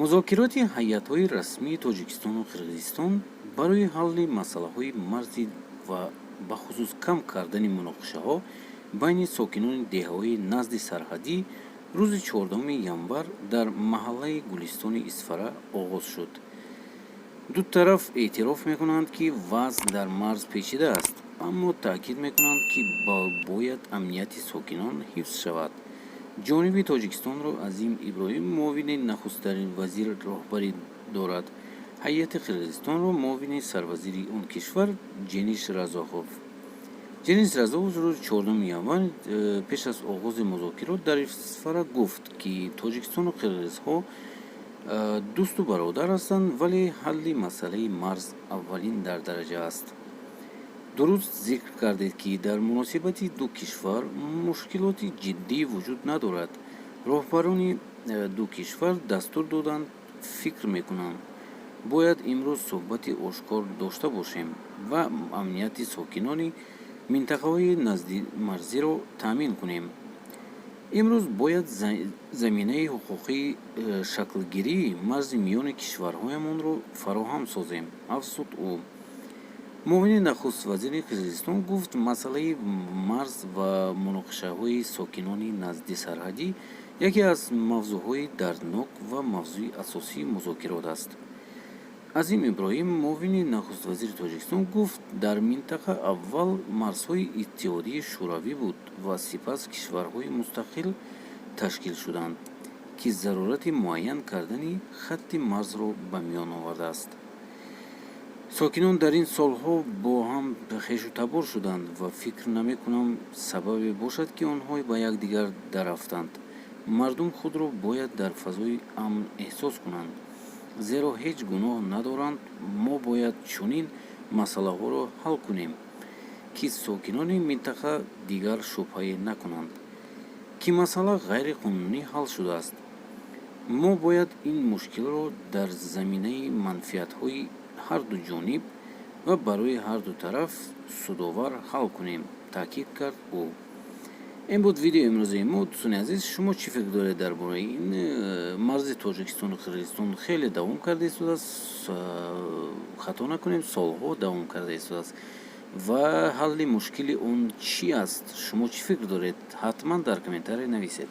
Музокироти ҳайатҳои расмии Тоҷикистону Қирғизистон барои ҳалли масъалаҳои марзӣ ва бахусус кам кардани муноқишаҳо байни сокинони деҳаҳои назди сарҳадӣ рӯзи 14 январ дар маҳаллаи Гулистони Исфара оғоз шуд. Ду тараф эътироф мекунанд, ки вазъ дар марз печида аст, аммо таъкид мекунанд, ки бояд амнияти сокинон ҳифз шавад. Ҷониби Тоҷикистонро Азим Иброҳим, муовини нахустин вазир, роҳбарӣ дорад, ҳайати Қирғизистонро муовини сарвазири он кишвар Ҷениш Разахов. Ҷениш Разахов рӯзи 4 январ пеш аз оғози музокирот дар Исфара гуфт, ки Тоҷикистону қирғизҳо дӯсту бародар ҳастанд, вале ҳалли масъалаи марз аввалин дар дараҷа аст. Дуруст зикр кардед, ки дар муносибати ду кишвар мушкилоти ҷиддӣ вуҷуд надорад. Роҳбарони ду кишвар дастур доданд. Фикр мекунам, бояд имрӯз суҳбати ошкор дошта бошем ва амнияти сокинони минтақаҳои наздимарзиро таъмин кунем. Имрӯз бояд заминаи ҳуқуқии шаклгирии марзи миёни кишварҳоямонро фароҳам созем, афзуд ӯ. Муовини нахуствазири Қирғизистон гуфт, масъалаи марз ва муноқишаҳои сокинони наздисарҳадӣ яке аз мавзӯъҳои дарднок ва мавзӯи асосии музокирот аст. Азим Иброҳим, муовини нахуствазири Тоҷикистон, гуфт, дар минтақа аввал марзҳои Иттиҳодии Шӯравӣ буд ва сипас кишварҳои мустақил ташкил шуданд, ки зарурати муайян кардани хатти марзро ба миён овардааст. Сокинон дар ин солҳо бо ҳам хешу табор шуданд ва фикр намекунам, сабабе бошад, ки онҳо ба якдигар дарафтанд. Мардум худро бояд дар фазои амн эҳсос кунанд, зеро ҳеҷ гуноҳ надоранд. Мо бояд чунин масъалаҳоро ҳал кунем, ки сокинони минтақа дигар шубҳае накунанд, ки масъала ғайриқонунӣ ҳал шудааст. Мо бояд ин мушкилро дар заминаи манфиатҳои ҳарду ҷониб ва барои ҳарду тараф судовар ҳал кунем, таъкид кард ӯ. Ин буд видеои имрӯзаи мо. Дӯстони азиз, шумо чӣ фикр доред дар бораи ин марзи Тоҷикистону Қирғизистон? Хеле давом карда истодааст, хато накунем, солҳо давом карда истодааст ва ҳалли мушкили он чӣ аст? Шумо чӣ фикр доред? Ҳатман дар комментария нависед.